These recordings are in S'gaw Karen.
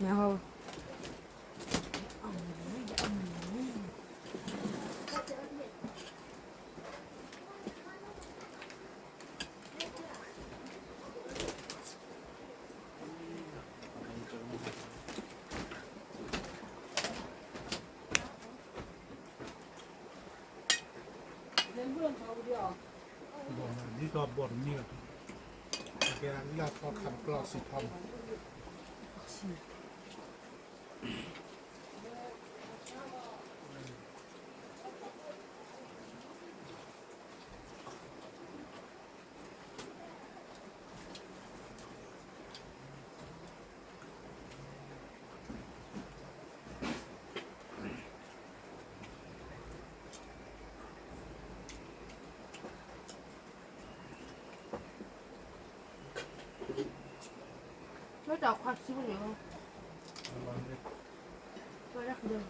မ့ၢ်ဟီ ဒ်သိးဘီၣ်တမံၤလီၤ, ကဲလၢသီခါတပျီစံးထီၣ်မး. လၢတၢ်ခွါဆူန့ၣ်, ဝဲဒၣ်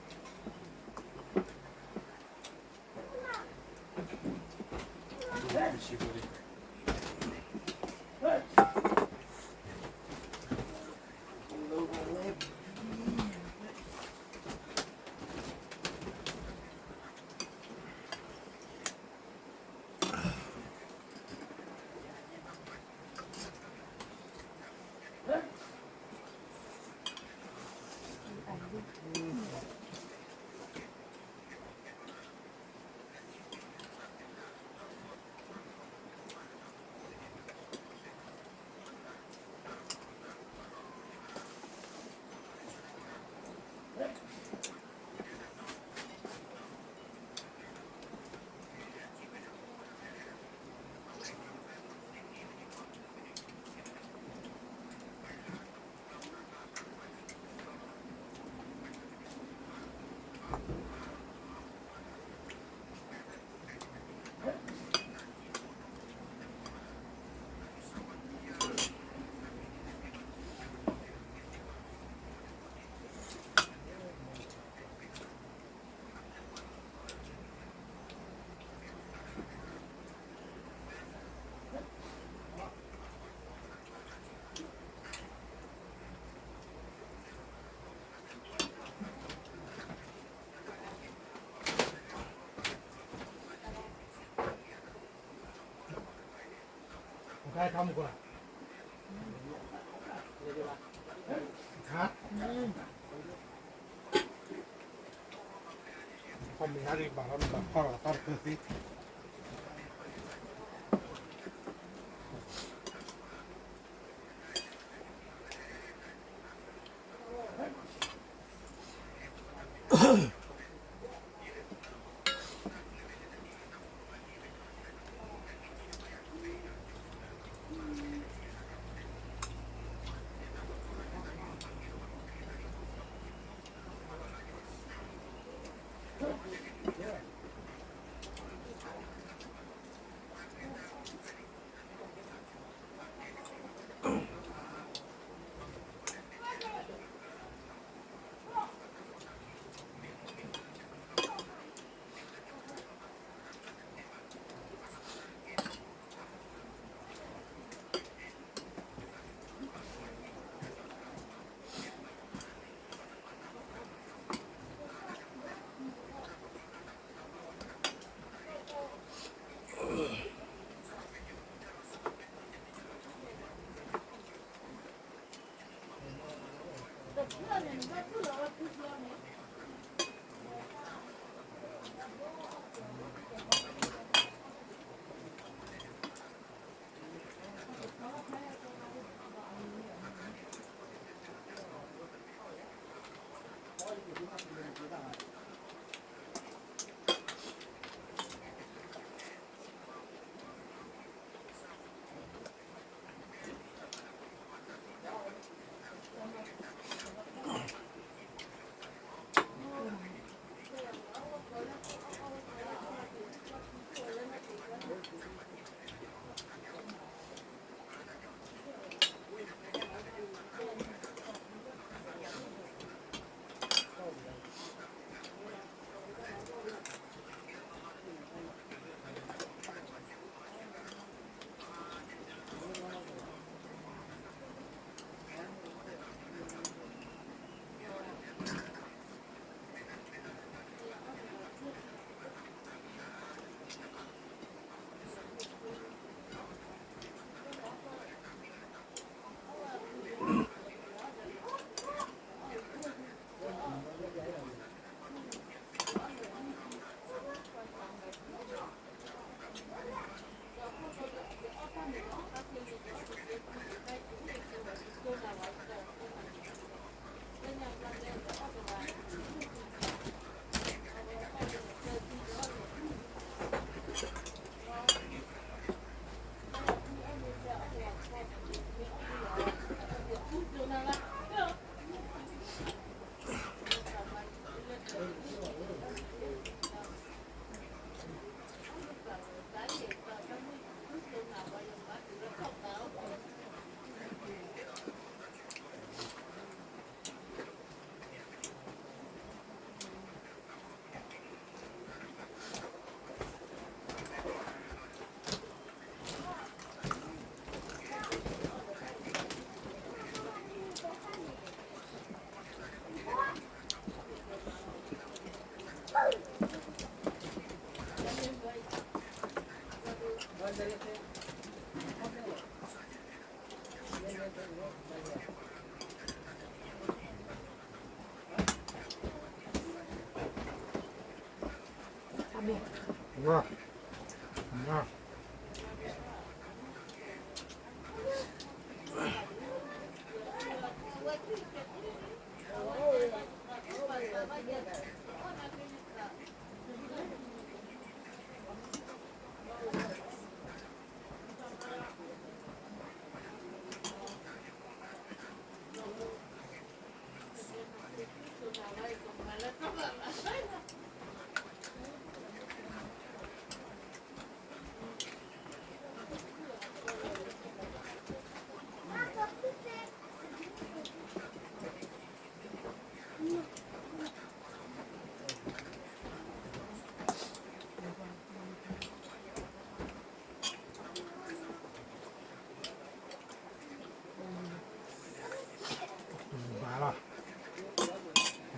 ဘၣ်လီၤ,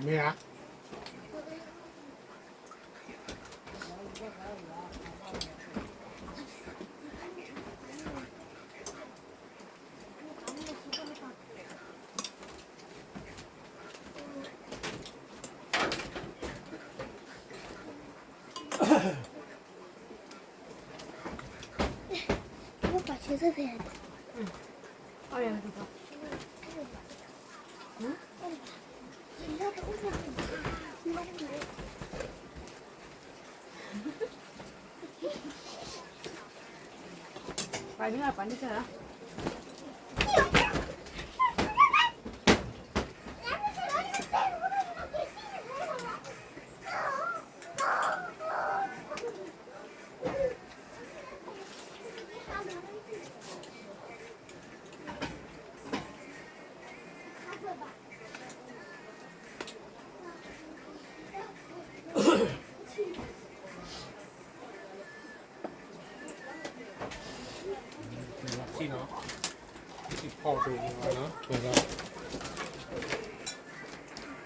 မ့ၢ်ဧါ. ထံနီၤ, ထံဖီၣ်ဒိၣ်မးနီၤ, ပှဲၤလီၤ.